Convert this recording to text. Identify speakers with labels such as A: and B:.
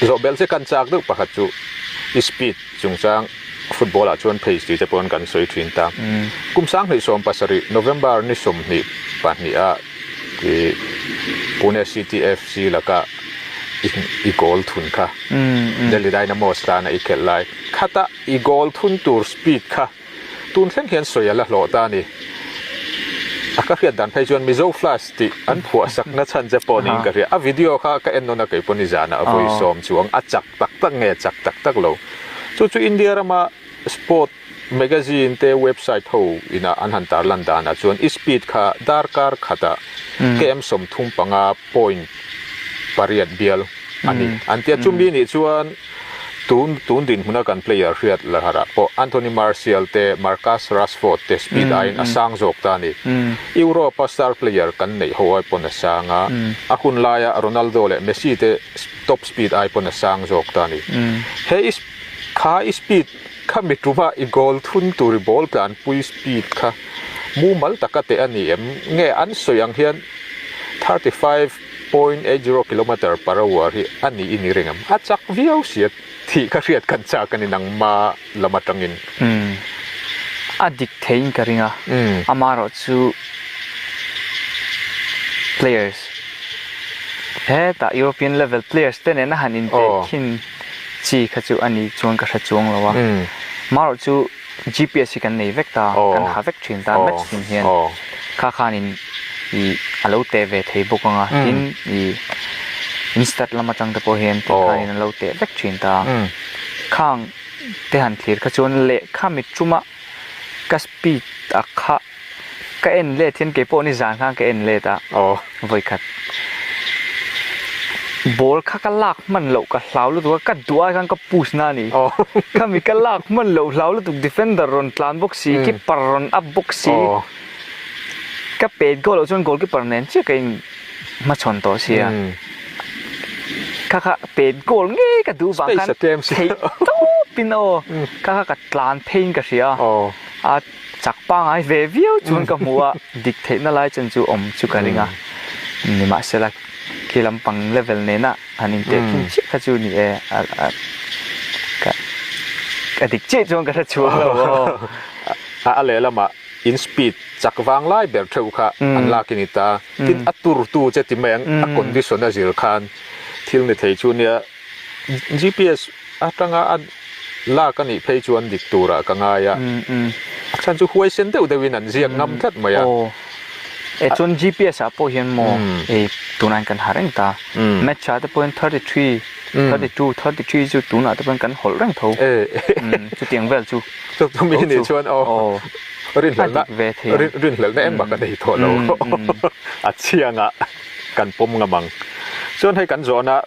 A: Zawh belh che kan chak deuh pakhat chu i speed chungchang football ah chuan pace tih te pawhin kan sawi thin ta. Kum 2017 November ni 22 ah i Pune City FC laka i goal thun kha Delhi Dynamos tana i khelh lai khata i goal thun tur speed kha Tun thleng hian sawi a la hlawh ta a ni. A ka hriat dan phei chuan Mizo Flash tih an phuah sakna chhan che pawh niin ka hria. A video kha ka en nawn a kei pawh nizanah a vawi sawm chuang a chak tak tak nge chak tak tak lo. Chu chu India rama sport magazine te website ho ina an han tarlan danah chuan i speed kha darkar khatah KM 35 point pariat bial a ni an tia. Chumi nih chuan Tun tun dinhmuna kan player hriat laharah pawh Anthony Martial te, Marcus Rashford te speed aiin a sang zawk ta a ni. Europe-a star player kan neih ho ai pawn a sang a, a hun laia Ronaldo leh Messi te top speed ai pawn a sang zawk ta a ni. He i kha i speed kha mi tuma i goal thun tur i ball tlanpui speed kha mumal taka teh a ni em? Nge an sawi ang hian 35 .80 kilometer per hour hi a nih i ni reng em? A chak viau sia thih kha hriat kan chak a ni nangma lam atangin.
B: Umm. A dik theiin ka ring a, amaherawh chu players hetah European level players te nena han intehkhin chi kha chu a ni chuan ka hre chuang lo a. Amaherawh chu GPS hi kan nei vek ta, kan ha vek thin ta match tin hian kha khanin ih a lo teh ve thei bawk ang a, tin ih in stat lam atang te pawh hian ti khanin an lo teh vek thin ta. Khang te han thlir kha chuan lehkha mit tuma ka speed a kha Ka en let hian keipawh ni zan khan ka en let a, vawikhat ball kha ka lak hman loh ka hlau lutuk a, ka duh ai khan ka push na a ni. Khami ka lak hman loh hlau lutuk defender rawn tlan bawk si, keeper rawn up bawk si, ka pet goal loh chuan goalkeeper nen chiah ka in hmachhawn tawh sia. Kha kha pet goal ngei ka duh vang khan theih tawpin aw kha kha ka tlan pheiin ka hria a. Chak pangai ve viau chuan ka hmu a, dik theihna lai chen chu awm chu ka ring a. Nimahsela, khi lampang level nena han intehkhin chiah kha chu ni e, ka ka dik chiah chuan ka hre chhuak lo aw.
A: A lehlamah in speed chak vang lai ber theuh kha an lak i ni ta. Tin, a turtu che ti mai ang, a condition a zir khan thil ni thei chu nia. GPS atanga a lak a nih phei chuan dik turah ka ngai a, a chhan chu huaisen deuh deuhin an ziak ngam tlat mai a.
B: Aw, e chuan GPS ah pawh hian maw ei tunah hian kan ha reng ta, match ah te pawh hian 33, 32, 33 chu tunah te pawh hian kan hawlh reng tho, chutiang vel chu.
A: Chumi nih chuan aw rinhlelhna rinhlelhna engmah ka nei tawh lo, a chhiangah kan pawm ngam ang. Chuan hei kan zawhna.